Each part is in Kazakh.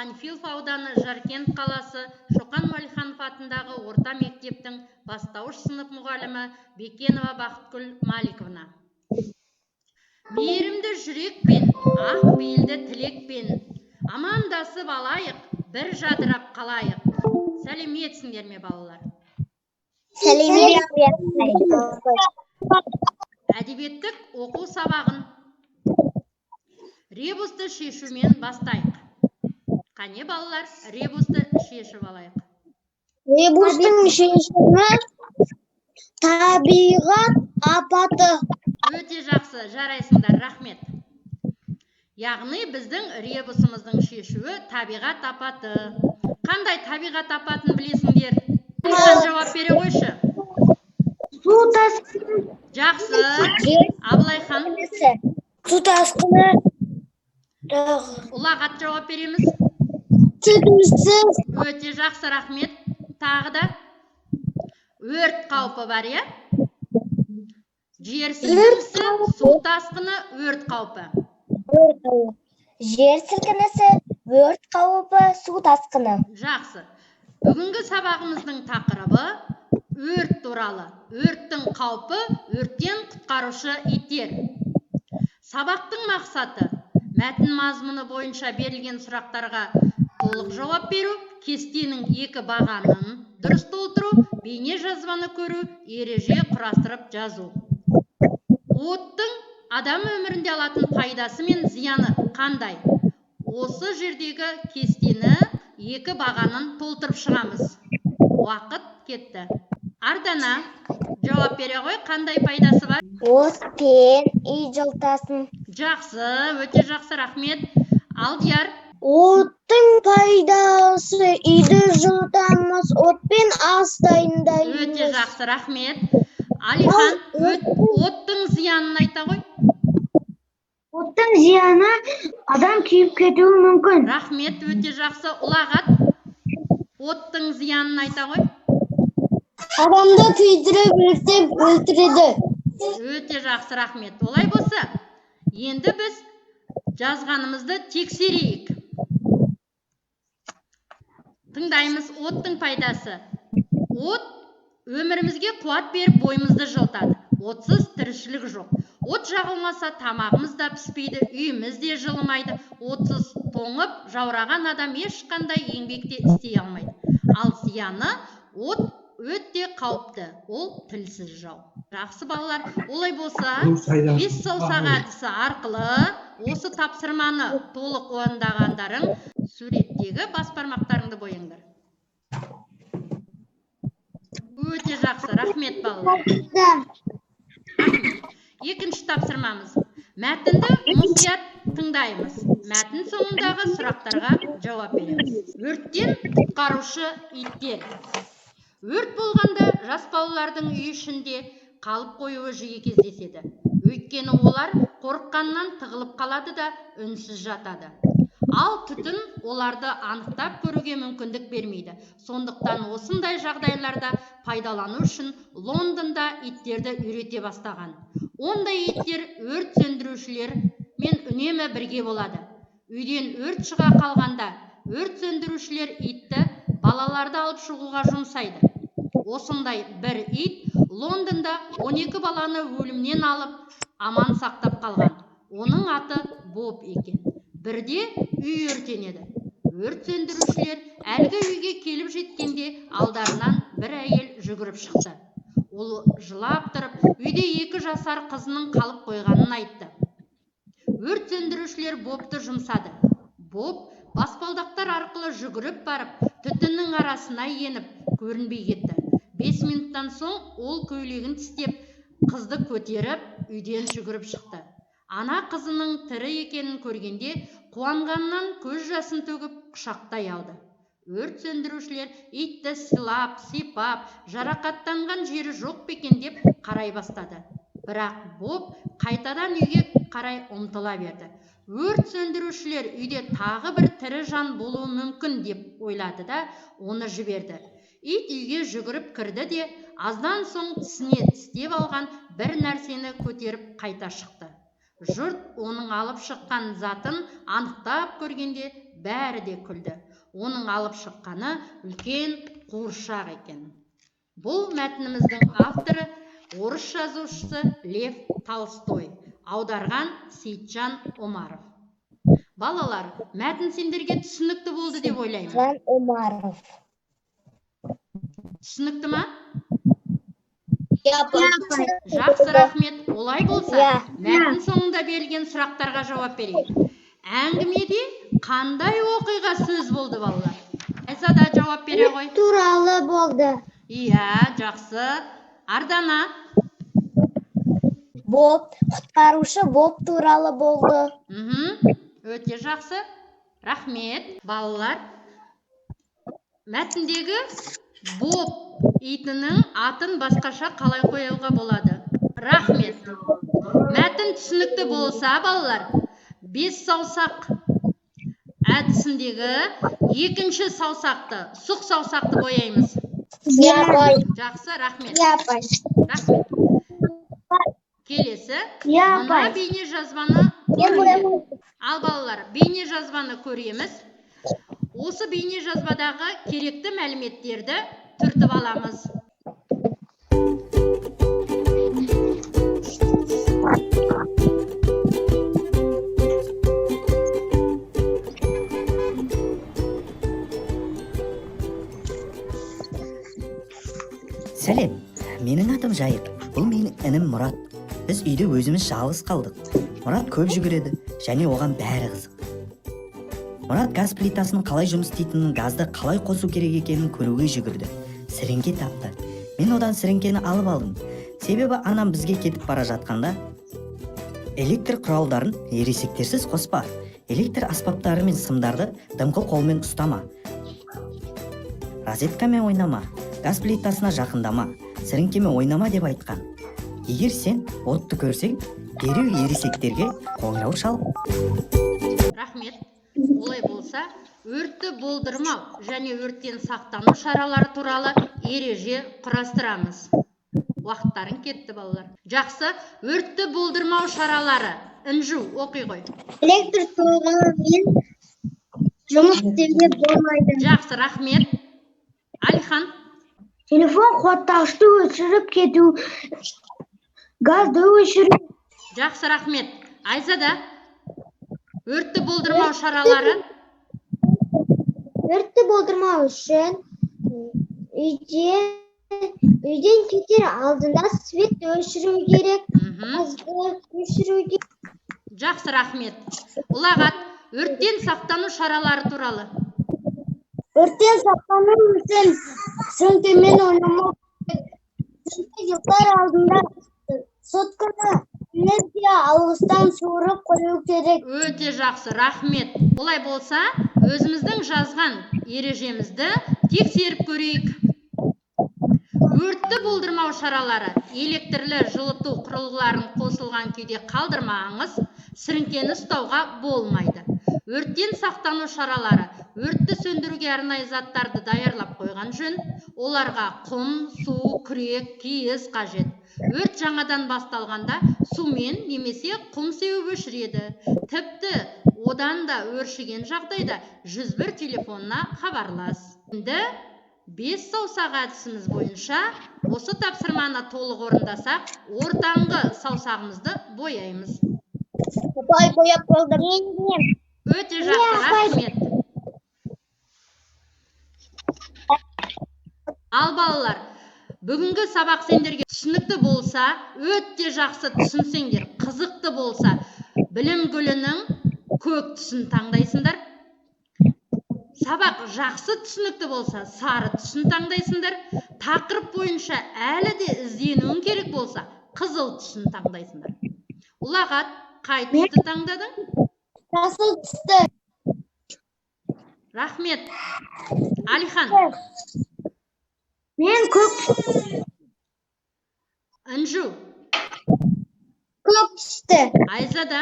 Панфилов ауданы, Жаркент қаласы, Шоқан Уәлиханов атындағы орта мектептің бастауыш сынып мұғалімі Бекенова Бақытгүл Маликовна. Мейірімді жүрекпен, ақ пейілді тілекпен амандасып алайық, бір жадырап қалайық. Сәлеметсіңдер ме, балалар? Сәлеметсіз. Әдебиеттік оқу сабағын ребусты шешумен бастайық. Қане, балалар, ребусты шешіп алайық. Ребустың шешімі: табиғат апаты. Өте жақсы, жарайсыңдар, рахмет. Яғни біздің ребусымыздың шешуі — табиғат апаты. Қандай табиғат апатын білесіңдер? Әлихан, жауап бере қойшы. Су тасқыны. Жақсы. Абылайхан? Су тасқыны. Ұлағат, жауап береміз. Сілкінісі. Өте жақсы, рахмет. Тағы да өрт қаупі бар, иә? Жер сілкінісі, су тасқыны, өрт қаупі. Жер сілкінісі, өрт қаупі, су тасқыны. Жақсы. Бүгінгі сабағымыздың тақырыбы — өрт туралы. Өрттің қаупі, өрттен құтқарушы иттер. Сабақтың мақсаты: мәтін мазмұны бойынша берілген сұрақтарға толық жауап беру, кестенің екі бағанын дұрыс толтыру, бейне жазбаны көру, ереже құрастырып жазу. Оттың адам өмірінде алатын пайдасы мен зияны қандай? Осы жердегі кестені екі бағанын толтырып шығамыз. Уақыт кетті. Ардана, жауап бере ғой, қандай пайдасы бар? Отпен үй жылытасың. Жақсы, өте жақсы, рахмет. Алдияр? Оттың пайдасы: үйді жылытамыз, отпен ас дайындаймыз. Өте жақсы, рахмет. Алихан, оттың зиянын айта ғой. Оттың зияны: адам күйіп кетуі мүмкін. Рахмет, өте жақсы. Ұлағат, оттың зиянын айта ғой. Адамды күйдіріп, өртеп өлтіреді. Өте жақсы, рахмет. Олай болса, енді біз жазғанымызды тексерейік. Тыңдаймыз. Оттың пайдасы. От өмірімізге қуат беріп, бойымызды жылытады. Отсыз тіршілік жоқ. От жағылмаса, тамағымыз да піспейді, үйіміз де жылымайды. Отсыз тоңып жаураған адам ешқандай еңбек те істей алмайды. Ал зияны: от өте қауіпті, ол тілсіз жау. Жақсы, балалар, олай болса, бес саусақ әдісі арқылы осы тапсырманы толық орындағандарың суреттегі бас бармақтарыңды бояңдар. Өте жақсы, рахмет, балалар. Екінші тапсырмамыз: мәтінді мұқият тыңдаймыз, мәтін соңындағы сұрақтарға жауап береміз. Өрттен құтқарушы иттер. Өрт болғанда жас балалардың үй ішінде қалып қоюы жиі кездеседі, өйткені олар қорыққаннан тығылып қалады да, үнсіз жатады. Ал түтін оларды анықтап көруге мүмкіндік бермейді. Сондықтан осындай жағдайларда пайдалану үшін Лондонда иттерді үйрете бастаған. Ондай иттер өрт сөндірушілер мен үнемі бірге болады. Үйден өрт шыға қалғанда, өрт сөндірушілер итті балаларды алып шығуға жұмсайды. Осындай бір ит Лондонда 12 баланы өлімнен алып, аман сақтап қалған. Оның аты Боб екен. Бірде үй өртенеді. Өрт сөндірушілер әлгі үйге келіп жеткенде, алдарынан бір әйел жүгіріп шықты. Ол жылап тұрып, үйде 2 жасар қызының қалып қойғанын айтты. Өрт сөндірушілер Бобты жұмсады. Боб баспалдақтар арқылы жүгіріп барып, түтіннің арасына еніп, көрінбей кетті. 5 минуттан соң ол көйлегін тістеп, қызды көтеріп, үйден жүгіріп шықты. Ана қызының тірі екенін көргенде, қуанғаннан көз жасын төгіп, құшақтай алды. Өрт сөндірушілер итті сылап сипап, жарақаттанған жері жоқ па екен деп қарай бастады. Бірақ Боб қайтадан үйге қарай ұмтыла берді. Өрт сөндірушілер үйде тағы бір тірі жан болуы мүмкін деп ойлады да, оны жіберді. Ит үйге жүгіріп кірді де, аздан соң тісіне тістеп алған бір нәрсені көтеріп қайта шықты. Жұрт оның алып шыққан затын анықтап көргенде бәрі де күлді. Оның алып шыққаны үлкен қуыршақ екен. Бұл мәтініміздің авторы орыс жазушысы Лев Толстой, аударған Сейітжан Омаров. Балалар, мәтін сендерге түсінікті болды деп ойлаймын. Жан Омаров. Түсінікті ма? Иә. Жақсы, рахмет. Олай болса, Иә. мәтін соңында берілген сұрақтарға жауап берейік. Әңгімеде қандай оқиға сөз болды, балалар? Айзада, жауап бере ғой. Туралы болды. Иә, жақсы. Ардана? Боб, құтқарушы Боб туралы болды. Өте жақсы, рахмет. Балалар, мәтіндегі Боб итінің атын басқаша қалай қоюға болады? Рахмет. Мәтін түсінікті болса, балалар, бес саусақ әдісіндегі екінші саусақты, сұқ саусақты бояймыз. Иә, апай. Жақсы, рахмет. Иә, апай. Рахмет. Келесі Иә, мына апай. бейне жазбаны Мен көріңдер. боямаймын. Ал, балалар, бейне жазбаны көреміз. Осы бейне жазбадағы керекті мәліметтерді түртіп аламыз. Сәлем, менің атым Жайық, бұл менің інім Мұрат. Біз үйде өзіміз жалғыз қалдық. Мұрат көп жүгіреді және оған бәрі қызық. Мұрат газ плитасының қалай жұмыс істейтінін, газды қалай қосу керек екенін көруге жүгірді. Сіріңке тапты. Мен одан сіріңкені алып алдым, себебі анам бізге кетіп бара жатқанда: «Электр құралдарын ересектерсіз қоспа, электр аспаптары мен сымдарды дымқыл қолмен ұстама, розеткамен ойнама, газ плитасына жақындама, сіріңкемен ойнама», — деп айтқан. Егер сен отты көрсең, дереу ересектерге қоңырау шал. Рахмет. Олай болса, өртті болдырмау және өрттен сақтану шаралары туралы ереже құрастырамыз. Уақыттарың кетті, балалар. Жақсы, өртті болдырмау шаралары. Інжу, оқи ғой. Электр тоғымен жұмыс істеуге болмайды. Жақсы, рахмет. Алихан? Телефон қуаттағышты өшіріп кету, газды өшіру. Жақсы, рахмет. Айзада, өртті болдырмау шаралары. Өртті болдырмау үшін үйден кетер алдында свет өшіру керек, газды өшіру керек. Жақсы, рахмет. Ұлағат, өрттен сақтану шаралары туралы. Өрттен сақтану үшін сіріңкемен ойнамау керек. Сіріңке ұйықтар алдында сотканы энергия алғыштан суырып қою керек. Өте жақсы, рахмет. Олай болса, өзіміздің жазған ережемізді тексеріп көрейік. Өртті болдырмау шаралары: электрлі жылыту құрылғыларын қосылған күйде қалдырмаңыз, сіріңкені ұстауға болмайды. Өрттен сақтану шаралары: өртті сөндіруге арнайы заттарды даярлап қойған жөн. Оларға құм, су, күрек, киіз қажет. Өрт жаңадан басталғанда сумен немесе құм сеуіп өшіреді. Тіпті одан да өршіген жағдайда 101 телефонына хабарлас. Енді бес саусақ әдісіміз бойынша осы тапсырманы толық орындасақ, ортаңғы саусағымызды бояймыз. Апай, бояп болдым. Мен. Өте жақсы, рахмет. Ал, балалар, бүгінгі сабақ сендерге түсінікті болса, өте жақсы түсінсеңдер, қызықты болса, білім гүлінің көк түсін таңдайсыңдар. Сабақ жақсы түсінікті болса, сары түсін таңдайсыңдар. Тақырып бойынша әлі де ізденуің керек болса, қызыл түсін таңдайсыңдар. Ұлағат, қай түсті таңдадың? Жасыл түсті. Рахмет. Алихан? Мен көк. Інжу? Көк түсті. Айзада?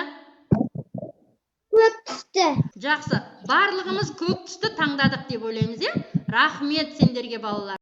Көк түсті. Жақсы, барлығымыз көк түсті таңдадық деп ойлаймыз, иә. Рахмет сендерге, балалар.